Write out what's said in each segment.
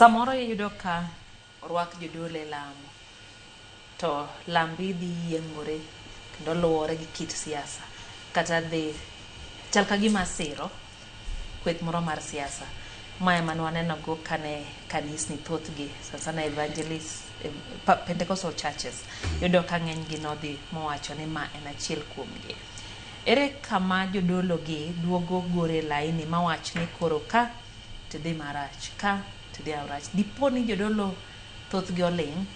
Samoro iyudo ka orwak jodolo e lamo to lambi dhi yiengore kendo luwore gi kit siasa kata dhi chal ka gima siro kweth moro mar siasa. Ma ema ne waneno go kane kanisni thothgi sana sana evangelist, Pentecostal churches iyudo ka ng'eny gi nodhi mowacho ni ma en achiel kuomgi. Ere kama jodolo gi duogo gore laini mawach ni koro ka tidhi marach ka tidhi marach. Dipo ni jodolo thothgi oling'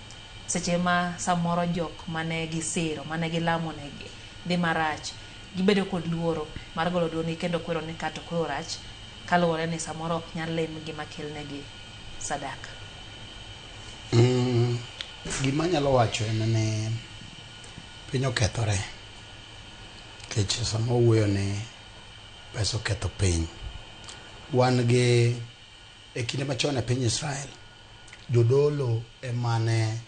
seche ma samoro jok mane gisiro mane gilamo negi dhi marach gibedo kod luoro mar golo duondgi kendo kwero ni ka to koro rach kaluwore ni samoro ok nyal lemgi makelnegi sadaka. Gima anyalo wacho en ni piny okethore nikech sama wawuoyo ni pesa oketho piny. Wan gi e kinde machon e piny Israel, jodolo emane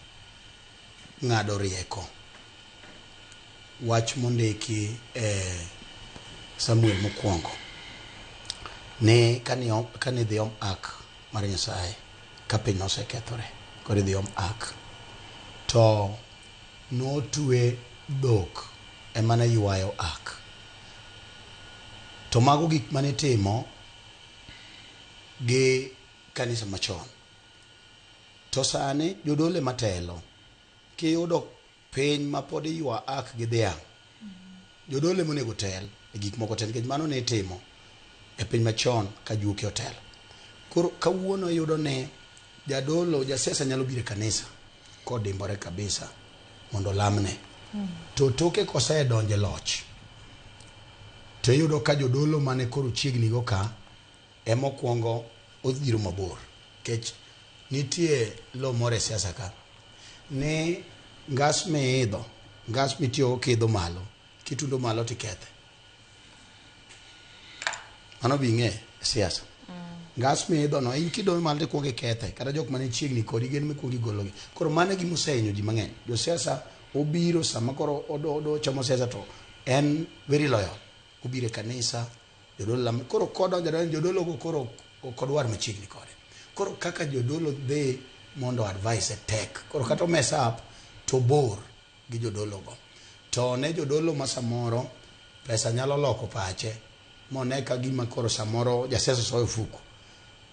ng'ado rieko. Wach mondiki e Samuel mokwongo ni kane idhi om ark mar Nyasaye ka piny nosekethore koro idhi om ark to notwe dhok ema ne ywayo ark. To mago gik mane itimo gi kanisa machon. To sani jodolo ema telo. Kiyudo piny ma pod iywa ark gi dhiang', jodolo ema onego tel e gik moko te nikech mano ne itimo e piny machon ka juoke otelo. Koro kawuono iyudo ni jadolo, jasiasa nyalo biro e kanisa kodimbore kabisa mondo olamne. To toke kosedonjo e loch, to iyudo ka jodolo mane koro chiegni go ka ema okwongo odhiro mabor. Nikech nitie law moro e siasa ka ni ngas miidho, ngas mitiyogo kiidho malo, kitundo malo tikethe. Mano be ing'e e siasa. Ngas miidho no, in kidonjo malo tikuongo ikethe, kata jok mane chiegni kodi gin mikwongo igologi. Koro mano e gima osehinyo ji mang'eny. Josiasa obiro sama koro odo chamo siasa to en very loyal. Obiro e kanisa, jodolo lamo. Koro kodonjo adonja jodolo go koro ok odwar machiegni kode. Koro kaka jodolo dhi mondo advice e tek. Koro kata o mess up to bor gi jodolo go. To ne jodolo ma samoro pesa nyalo loko pache mone ka gima koro samoro jasiasa soyo ofuku.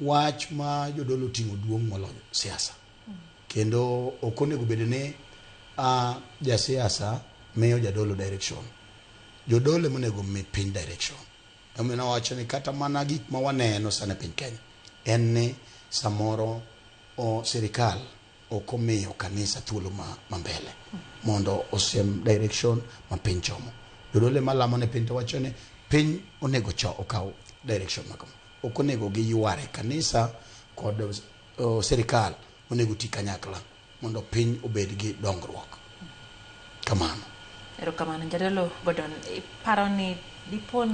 Wach ma jodolo oting'o duong' moloyo siasa. Kendo ok onego bed ni jasiasa miyo jadolo direction. Jodolo ema onego mi piny direction. Emomiyo nawacho ni kata mana gik ma waneno sani e piny Kenya en ni samoro sirikal ok omiyo kanisa thuolo ma mbele mondo osiem direction ma piny chomo. Jodolo ema lamo ne piny to wacho ni piny onego okaw direction ma kama. Ok onego giyware. Kanisa kod sirikal onego ti kanyakla mondo piny obed gi dongruok. Kamano. Erokamano. Jadolo Gordon, iparo ni dipo